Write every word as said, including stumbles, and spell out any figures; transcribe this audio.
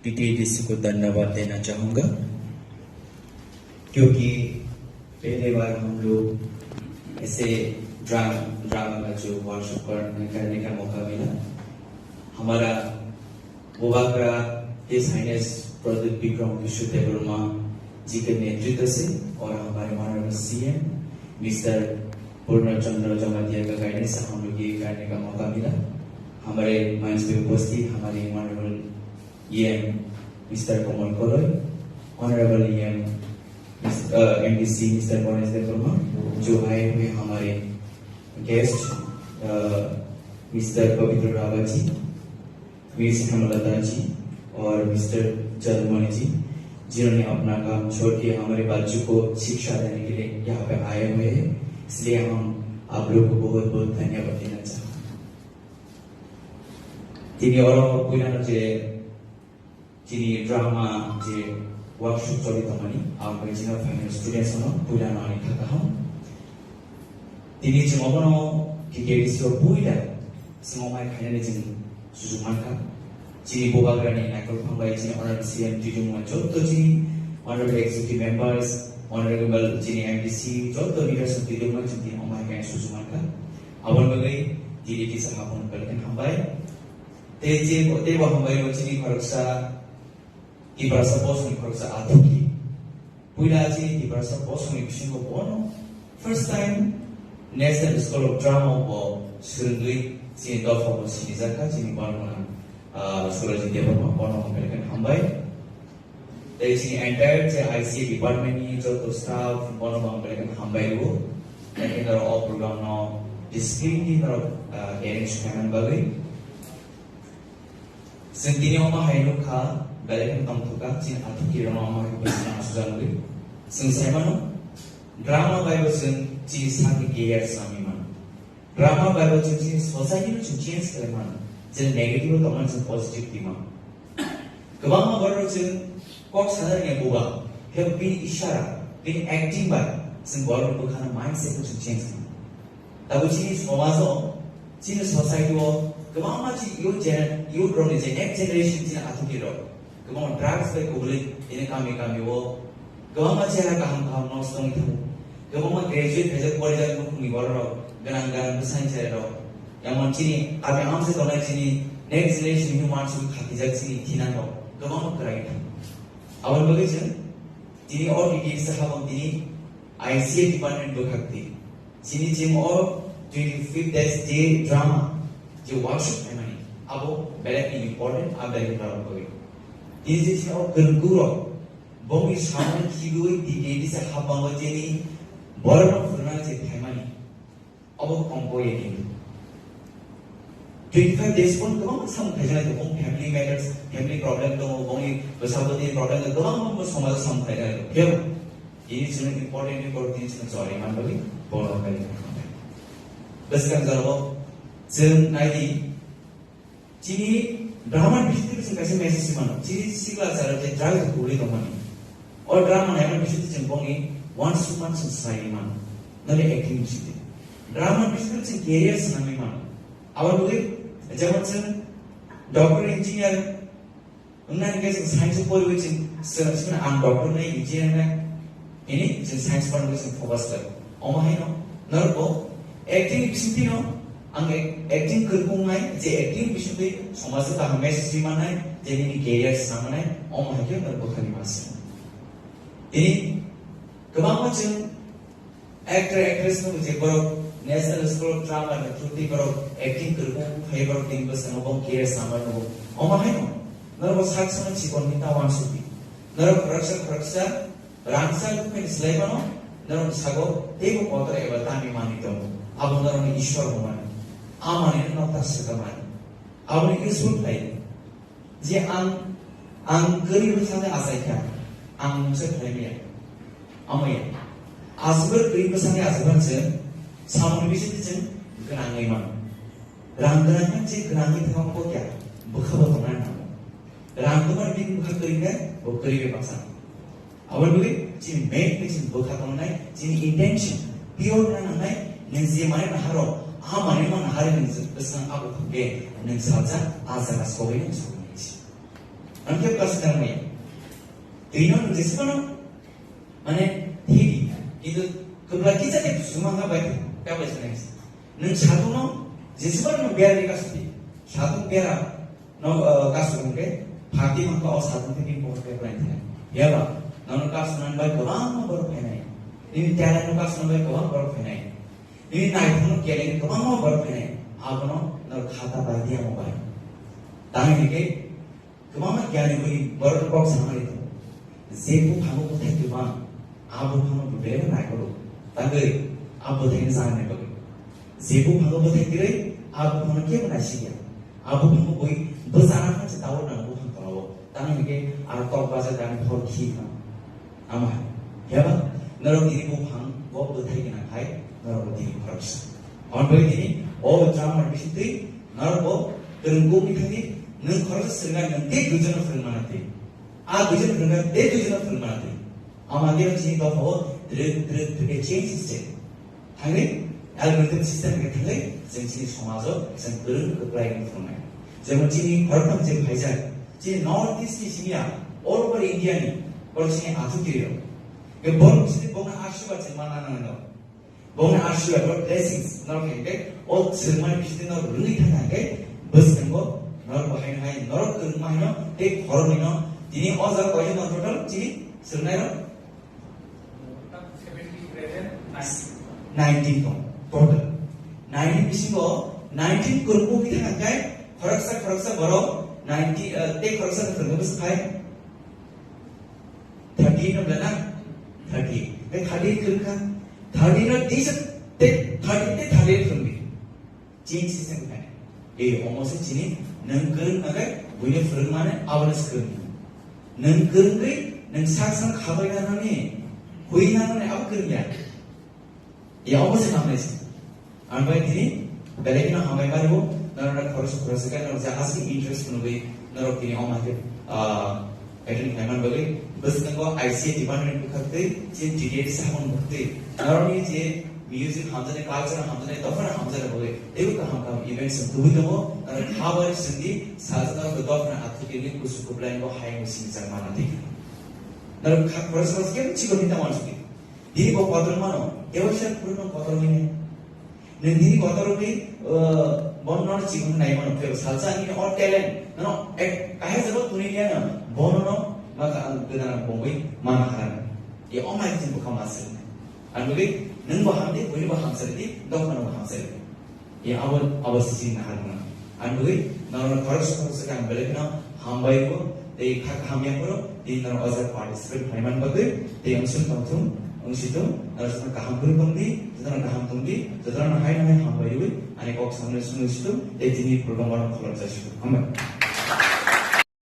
टीटीएडीसी को धन्यवाद देना चाहूँगा, क्योंकि पहले बार हम लोग ऐसे ड्राम-, ड्रामा का जो वर्कशॉप करने, करने का मौका मिला। हमारा बुबाग्रा हिज हाइनेस प्रद्युत विक्रम विश्व देववर्मा जी के नेतृत्व से और हमारे माननीय सीएम मिस्टर पूर्ण चंद्र जमातिया का गाइडेंस से हम लोग ये करने का मौका मिला। हमारे मंच पे उपस्थित हमारे माननीय ईएम मिस्टर कमल कोलोई, ऑनरेबल ईएम मिस-, अ, एमडीसी मिस्टर गणेश देववर्मा, जो आए हुए हमारे गेस्ट, अ, मिस्टर पवित्र रावत जी, मिस हेमलता जी और मिस्टर जलमणि जी, जिन्होंने अपना काम छोड़ के हमारे बच्चों को शिक्षा देने के लिए यहाँ पे आए हुए हैं, इसलिए हम आप लोग को बहुत बहुत धन्यवाद देना चाहते हैं। Tini oro puilano je chini drama je workshop choli tongmani, ang bai chini final students no puilano ani kha kaham. Tini chwng obono T K D C o puila chwng omai khainani chwng sujuk mankha. Chini bubagrani naikol phang bai chini honorable C M twijwngma jotto chini honorable executive members, honorable chini M D C jotto leaders twijwngma chwng tini omai khainani sujuk mankha. Aboni bagwi tini kisa hapung belai khe hambai. Tei je bo, tei bo hambai o chini khoroksa Tiprasa bosongni khoroksa athuki. Puila chini Tiprasa bosongni bisingo bono first time National School of Drama bo swrwngwi chini dopha bo sinijakha chini bormana, ah, Surajit Debbarma bono hambai khe hambai. Tei chini entire je I C A department ni joto staff bono bo hambai khe hambai o. Tei khe norok o program no discipline ni norok, ah, arrange khaimani bagwi. Chwng tini omo hai nukha, belai kheno tongthokha, chini athuki rokno omo hai bwswk aswk wnwi. Chwng sai mano, drama bai bo chwng chini sakni career swnamwi mano. Drama bai bo chwng chini society no chwng change khlai mano. Je negative o tongmani chwng positive twi mano. Kwbangma borok rok chwng kok sana rwngya buba, khe bini ishara, bini acting bai chwng borok ni bwkhano mindset no chwng change khlai mano. Tabuk chini somajo, chini society o kwbangma chini youth gener-, youth rokni je next generation chini athuki rok kwbangma drugs bai kubulwi tini kami kami o kwbangma chera kaham kaham nosto wngwi thango. Kwbangma graduate khaijak porijak nukhungni borok rok, gwnang gwnang bwsani chera rok. Emon chini kami amse tongnai chini next generation ni uansuk khatijak chini thinang rok kwbangma kwrwi thango. Aboni bagwi chwng tini o T T D C habang tini I C A department bwkhak twi. Chini chwng o twenty fifth days day drama je workshop khaimani, abo belai important, a belai borok bagwi. Tini je chini o kwrwngkuk rok bongni samung khibiwi T T D C habang o chini borok rok phwrwngna je khaimani, abo kongkoi ya kini. Twenty five days pon kwbangma samung khaijak nai tongo, family matters, family problem tongo, bongni bwsaboni problem tongo, kwbangma samung khaijak nai tongo. Phiya bo tini chwng important ni borok tini chwng chori man bagwi borok khaijak nai. Bwskang jorao chwng nai di, chini drama ni bisingtwi chwng kaisa message mano, chini sikla chara je drug kubuli tongmani. O drama naimani bisingtwi chwng bongni uansukma chwng swlaiwi mano. Noni acting bisingtwi. Drama bisingtwi chwng career swnamwi mano. Aboni bagwi jemon chwng doctor, engineer wngna hinkhe chwng science o poriwi chwng, chwng, chwng ang doctor nai, engineer nai, ini chwng science porna bagwi chwng focus khlaio. Omo haino norok bo acting ni bisingtwi no ang ac-, acting kwrwng wngnai, je acting ni bisingtwi somajo kaham message rwi mannai, je nini career swnam mannai, omo hai khe norok bwkhani masa. Tini kwbangma chwng actor, actress no je borok National School of Drama ni through twi borok acting kwrwng khai borok tini bwskango bo career swnam mannai. Omo haino norok bo sak sano chikon hinta uansukdi. Norok khoroksa khoroksa rangchak bwkhani swlai phano norokni sago teibo kotor eba tamni manwi tongo. Abo norokni Ishwar hwnmani. A manwino nokta swkang mani. Aboni useful khlai. Je ang, ang kwrwi bwsani achaikha, ang mungsa khlai maya. Amo ya. Aswk kwrwi bwsani achaiphano chwng samungni bisingtwi chwng gwnangwi mano. Rang gwnang khe je gwnangwi thangma kok ya, bwkha bo tongnai nango. Rang kwmani bini bwkha kwrwi khe bo kwrwi bai baksa. Aboni bagwi chini main khe chini bwkha tongnai, chini intention pure wngna nangnai, nwng je manwi naharo, a manwi ma nahari nwng bwswk abo khe nwng salsa, a jaga sogwi nwng sogwi nai se. Ang khe plus nang maya. Twi no nung jesa no, mane, thik, kintu kwbla kisa khe suma ha bai, ka bai sanai. Nung satung no, jesa no bera ni kasu di. Satung bera no, eh, kasu hwnkhe, phati mangkha o satung thani pohor khe bai thai. Yaba, nono kasu nang bai kwbangma borok phainai. Nini talent no kasu nang bai kwbang borok phainai. Nini naithok no keleng kwbangma borok phainai. Abono nor khata bai diya mo bai. Tangwi hwnkhe, kwbangma gyani guni borok kok samani tongo. Je buphango bwthai kwbang, a buphango bebak naikolok. Tangwi a bwthaino chanani bagwi. Je buphango bwthai kwrwi, a buphangno kebo naisikya. A buphango bui bwchana kha se tabuk nang buphang tolao. Tangwi hwnkhe aro kok baja dani phor khi no. Ama hai. Heba, norok tini buphang bo bwthai gwnang hai, norok bo tini khoroksa. Hwn bai tini, o drama bisingtwi, norok bo kwrwng kuk ni thani, nwng khoroksa swrwngna nwng tei duijon no phwrwng mana twi. A duijon phwrwngna tei duijon no phwrwng mana twi. Ama tei chini dophao drwk drwk drwk khe change system. Thangwi algorithm system khe thangwi chwng chini somajo chwng kwrwng kwplai wng thangmai. Jemon chini khoroktham je phaijak, chini North East ni simi ya, all over India ni, boro chini athukirirok. Khe borok chini bongni ashirwad chwng manna nango. Bongni ashirwad or blessings norok khe khe o chwngmani bisingtwi norok rwngwi thangkha khe bwskango norok bo haino hai norok kwrwngma haino tei khoroknwi no tini o jaga koijakno total chini swrwngnairok nineteen tong total. Nineteen bisingo nineteen kwrwngkuk wngwi thangkha khe khoroksa khoroksa borok nineteen, eh, tei khoroksa kwrwngkha bwswk khai thirty no bela na? Thirty. Tei thirty kwrwngkha. Thirty no tisa tei thirty tei thirty kwrwngdi. Change system khai. E omo se chini nwng kwrwng nagai buino phwrwng mane abono se kwrwng. Nwng kwrwngwi nwng sak sak khabai nanani, hui nanani abo kwrwng ya. Ya omo se nangnai se. Ang bai tini belai kheno hambai mari bo, norok khoroksa khoroksa khe norok ja asli interest phunugwi norok tini omo hai khe, ah, attend khlaiman bagwi bwskango I C A department bwkhaktwi chini T D A samung bwkhaktwi norokni je music hamjaknai, culture hamjaknai, dophano hamjaknai bagwi teibo kaham kaham events wng tubui tongo. Norok kha bai swngdi sajak norok dophano athukiwi kusu kuplai bo hayung singjak manatwi. Norok kha khoroksa khoroksa khe chikon hinta wansukdi. Dini bo kotor mano, kebo se phuru no kotor mene. Nung dini kotor ri, eh, bon no chikon nai mano, kebo salsa ni o talent, no, ek, kahai jabo tuni liya na, bon no, ma ka ang kena bongwi, ma haran. Ye o mai tin bukha masir. Ang bagi, nung bo hamdi, bui bo hamsari di, dok no bo hamsari di. Ye abo, abo sisi nahar mano. Ang bui, norok khoroksa khoroksa khe ang belai kheno hambai bo, tei kha kaham ya phoro, tei norok o jaga participate khlaiman bagwi, tei wngsung tongthung, wngsitung, norok jotono kaham kwrwi tongdi, jotono kaham tongdi, jotono hai hai hambai rwi, ani kok samani sungwi situng, tei tini program barok kholop jasitung. Hambai.